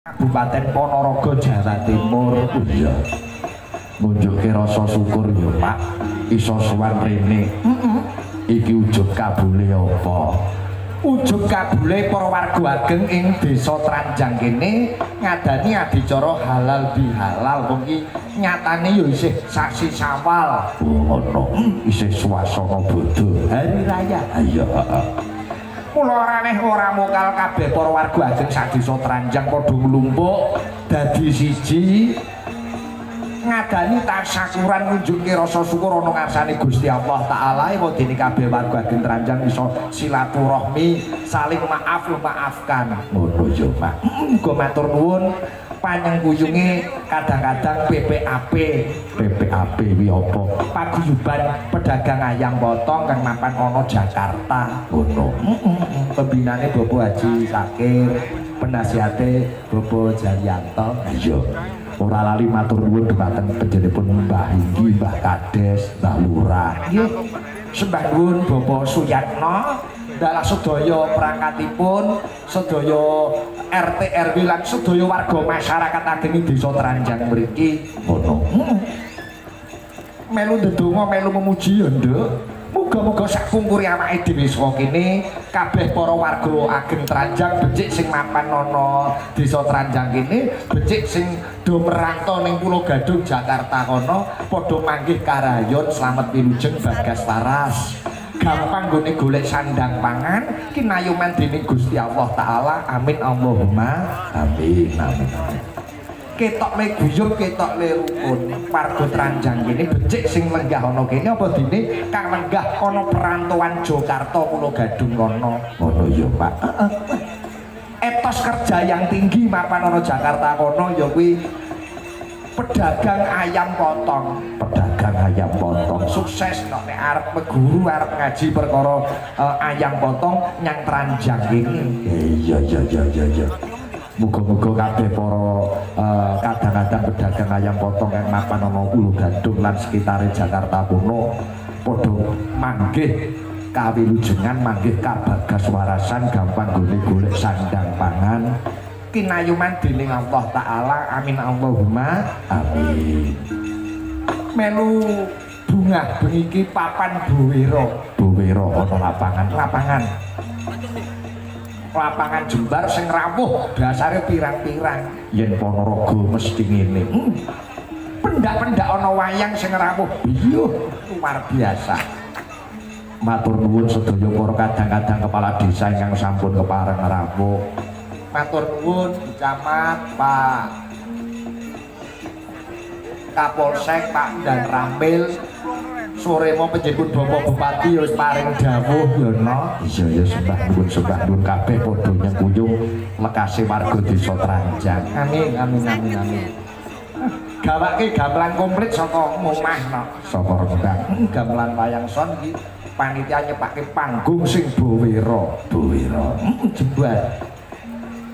Kabupaten Ponorogo, Jawa Timur. Oh iya. Nunjukke rasa syukur ya, Pak. Iso sowan rene. Iki ujub kabule apa? Ujub kabule para warga ageng ing Desa Tranjang kene ngadani adicara halal bihalal. Wong iki nyatane ya isih sasi Syawal. Oh ngono. Isih swasana bodho. Hari raya. Iya, heeh. Mula ora aneh ora mokal kabeh para warga ageng sak Desa Tranjang padha nglumpuk dadi siji ngadani tasyakuran, nunjukke rasa syukur ana ngarsane Gusti Allah Taala, ewadene kabeh warga ageng Tranjang iso silaturahmi, saling maaf memaafkan. Ngono ya, Pak. Muga matur nuwun panyengkuyunge kadang-kadang PPAP. PPAP kuwi apa? Paguyuban Pedagang Ayam Potong kang mapan ana Jakarta. Ngono. Pembinane Bapak Haji Sakir, penasihate Bapak Jalianto. Iya. Ora lali matur nuwun dhumateng panjenenganipun Mbah Inggi, Mbah Kades, Mbah Lurah. Nggih. Sembah nuwun Bapak Suyatno, dalah sedaya perangkatipun, sedaya RT RW lan sedaya warga masyarakat ageng Desa Tranjang mriki. Ngono. Melu ndedonga, melu memuji ya, Nduk. Muga-muga sakpungkuri awake dhewe saka kene kabeh para warga ageng Tranjang becik sing mapan ana Desa Tranjang kene, becik sing do merantau ning Pulo Gadung Jakarta kono padha manggih karayon, slamet wilujeng, bagas waras. Gampang nggone golek sandang pangan, kinayuman dening Gusti Allah Taala. Amin Allahumma Amin, amin, amin. Ketok le guyub, ketok le rukun. Warga Tranjang kene becik sing lenggah ana kene apa dene kang lenggah ana perantauan Jakarta Pulo Gadung kono. Ngono ya, Pak. Etos kerja yang tinggi mapan ana Jakarta kono ya kuwi pedagang ayam potong. Pedagang ayam potong. Sukses no, nek arep meguru, arep ngaji perkara ayam potong nyang Tranjang kene. Iya iya iya iya iya. Muga-muga kabeh para kadang-kadang pedagang ayam potong kang mapan ana Pulo Gadung lan sekitare Jakarta kono padha manggih kawilujengan, manggih kabagas warasan, gampang gone golek sandang pangan, kinayuman dening Allah Taala. Amin Allahumma amin. Melu bungah bengi iki papan Bowero. Bowero ana lapangan. Lapangan, lapangan jembar sing rawuh dasare pirang-pirang. Yen Ponorogo mesti ngene. Pendak-pendak ana wayang sing rawuh, iya, luar biasa. Matur nuwun sedaya para kadang-kadang kepala desa ingkang sampun kepareng rawuh. Matur nuwun Bu Camat, Pak Kapolsek, Pak Dan Ramil. Sore mau penjemput Bapak Bupati wis paring dawuh ya no. Iya ya, sembah nuwun, sembah nuwun kabeh padha nyengkuyung lekase warga Desa Tranjang. Amin amin amin amin. Gawake gamelan komplit saka omah no. Saka Rembang. Gamelan wayang son iki panitia nyepake panggung sing bowero. Bowero. Jembar.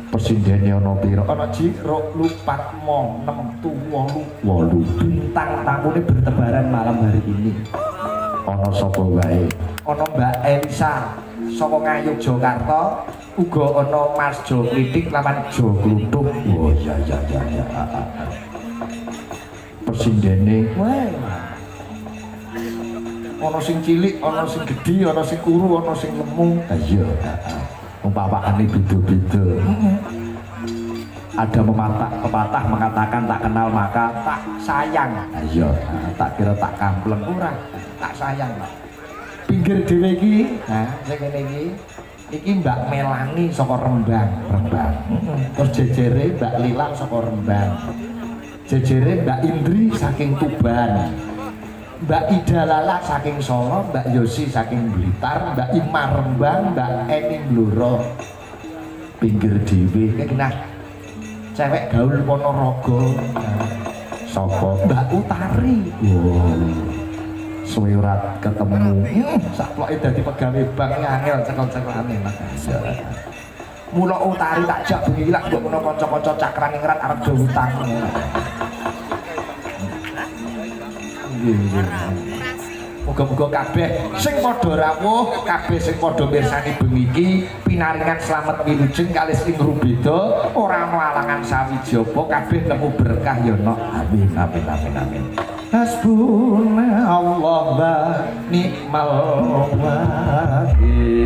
Presindene ana pira? Ana ji ro lupat mo 6 tu 8. 8. Bintang tamune bertebaran malam hari ini. Ana sapa wae? Ana Mbak Elisa saka Ngayogyakarta, uga ana Mas Jo Klitik lawan Jo Kluthuk. Oh iya iya iya iya. Presindene Wah. Ana sing cilik, ana sing gedhi, ana sing kuru, ana sing lemu. Iya, wong pawakane beda-beda. Ada pepatah mengatakan tak kenal maka tak sayang. Iya, tak kira tak kampleng. Ora, tak sayang. Pinggir dhewe iki, nah sing ngene iki, iki Mbak Melani saka Rembang. Rembang. Terus jejere Mbak Lila saka Rembang. Jejere Mbak Indri saking Tuban. Mbak Ida Lala saking Solo, Mbak Yosi saking Blitar, Mbak Ima Rembang, Mbak Eni Blora. Pinggir dhewe. Iki nah cewek gaul Ponorogo. Sapa? Mbak Utari. Wow. Suwe ora ketemu. Sakploke dadi pegawe bank angel cekel-cekelane. Iya. Mula Utari tak jak bengi iki lak mbok menawa kanca-kanca cakraningrat arep do utang. Nggih, nggih. Muga-muga kabeh sing padha rawuh, kabeh sing padha mirsani bengi iki pinaringan slamet wilujeng kalis ing rubeda, ora ana alangan sawiji apa, kabeh nemu berkah ya nok. Amin amin amin amin. Hasbunallah wa ni'mal wakil.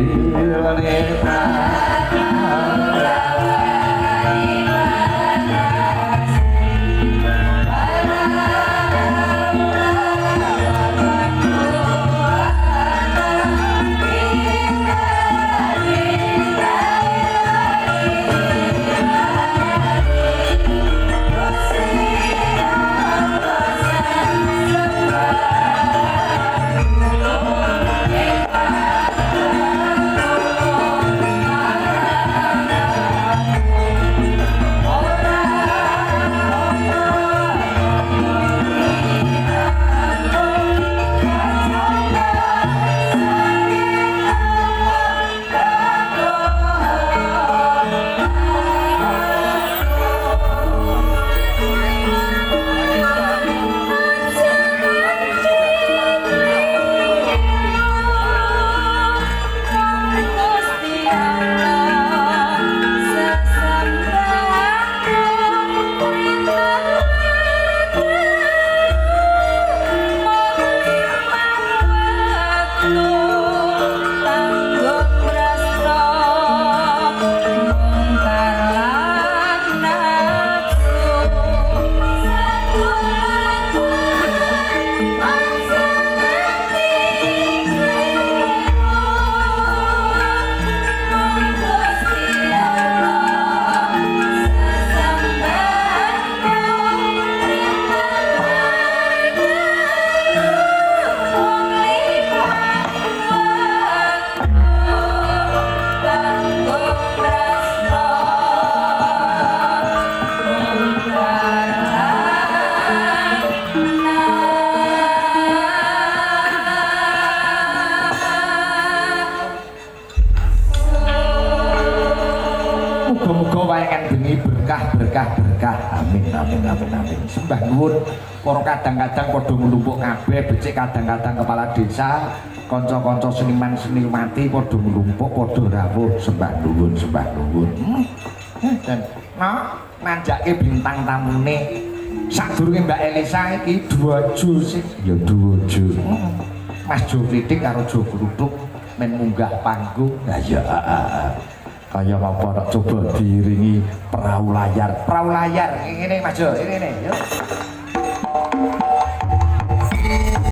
Muga-muga wayangan bengi berkah berkah berkah. Amin amin amin amin. Sembah nuwun para kadang-kadang padha nglumpuk kabeh, becik kadang-kadang kepala desa, kanca-kanca seniman seniwati padha nglumpuk padha rawuh. Sembah nuwun sembah nuwun. Dan no nanjake bintang tamune sadurunge Mbak Elisa iki dua jo sih ya dua jo. Mas Jo Klitik karo Jo Kluthuk men munggah panggung. Ya ya kaya apa nak coba diiringi perahu layar. Perahu layar ngene Mas Jo, ngene yuk.